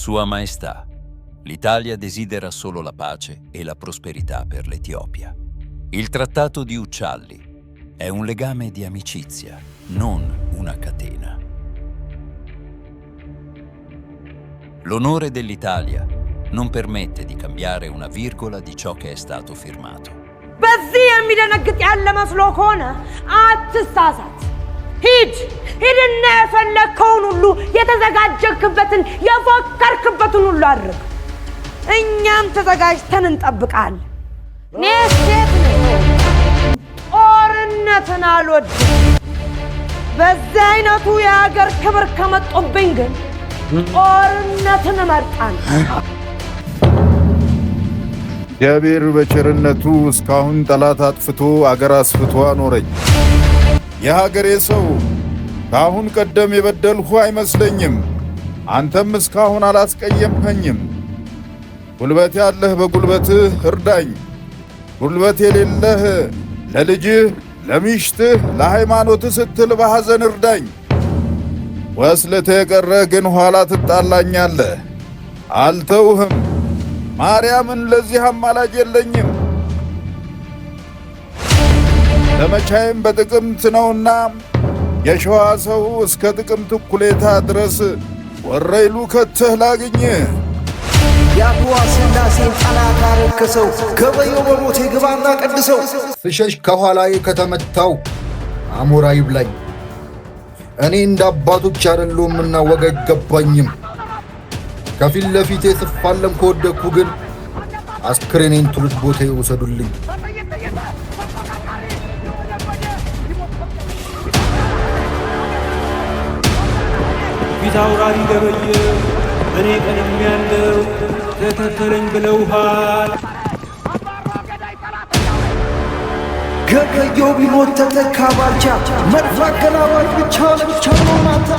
Sua Maestà, l'Italia desidera solo la pace e la prosperità per l'Etiopia. Il trattato di Uccialli è un legame di amicizia, non una catena. L'onore dell'Italia non permette di cambiare una virgola di ciò che è stato firmato. በዚህ የሚደነግጥ ያለ መስሎ ከሆነ አትሳሳት። ሂድ ሂድና የፈለግከውን ሁሉ የተዘጋጀክበትን የፎከርክበትን ሁሉ አድርግ። እኛም ተዘጋጅተን እንጠብቃለን። እኔ ሴት ነኝ፣ ጦርነትን አልወድም። በዚህ አይነቱ የሀገር ክብር ከመጡብኝ ግን ጦርነትን እመርጣለሁ። እግዚአብሔር በቸርነቱ እስካሁን ጠላት አጥፍቶ አገር አስፍቶ አኖረኝ። የሀገሬ ሰው፣ ከአሁን ቀደም የበደልሁ አይመስለኝም። አንተም እስካሁን አላስቀየምኸኝም። ጉልበት ያለህ በጉልበትህ እርዳኝ፣ ጉልበት የሌለህ ለልጅህ፣ ለሚስትህ፣ ለሃይማኖትህ ስትል በሐዘን እርዳኝ። ወስልተህ የቀረህ ግን ኋላ ትጣላኛለህ። አልተውህም። ማርያምን ለዚህ አማላጅ የለኝም። ዘመቻዬም በጥቅምት ነውና የሸዋ ሰው እስከ ጥቅምት እኩሌታ ድረስ ወረይሉ ከተህ ላግኝህ። የአድዋ ስላሴን ጠላት አረከሰው። ገበየው በሞቴ ግባና ቀድሰው። ስሸሽ ከኋላዬ ከተመታው አሞራ ይብላኝ። እኔ እንደ አባቶች አይደለሁምና ወግ አይገባኝም። ከፊት ለፊቴ ስፋለም ከወደቅኩ ግን አስክሬኔን ትውልድ ቦታዬ ውሰዱልኝ። ፊት አውራሪ ገበየሁ እኔ ቀድሜ ያለው ተከተለኝ ብለውሃል። ገበየው ቢሞት ተተካ ባልቻ። መድፍ አገላባጭ ብቻ ለብቻ ነው ማታ።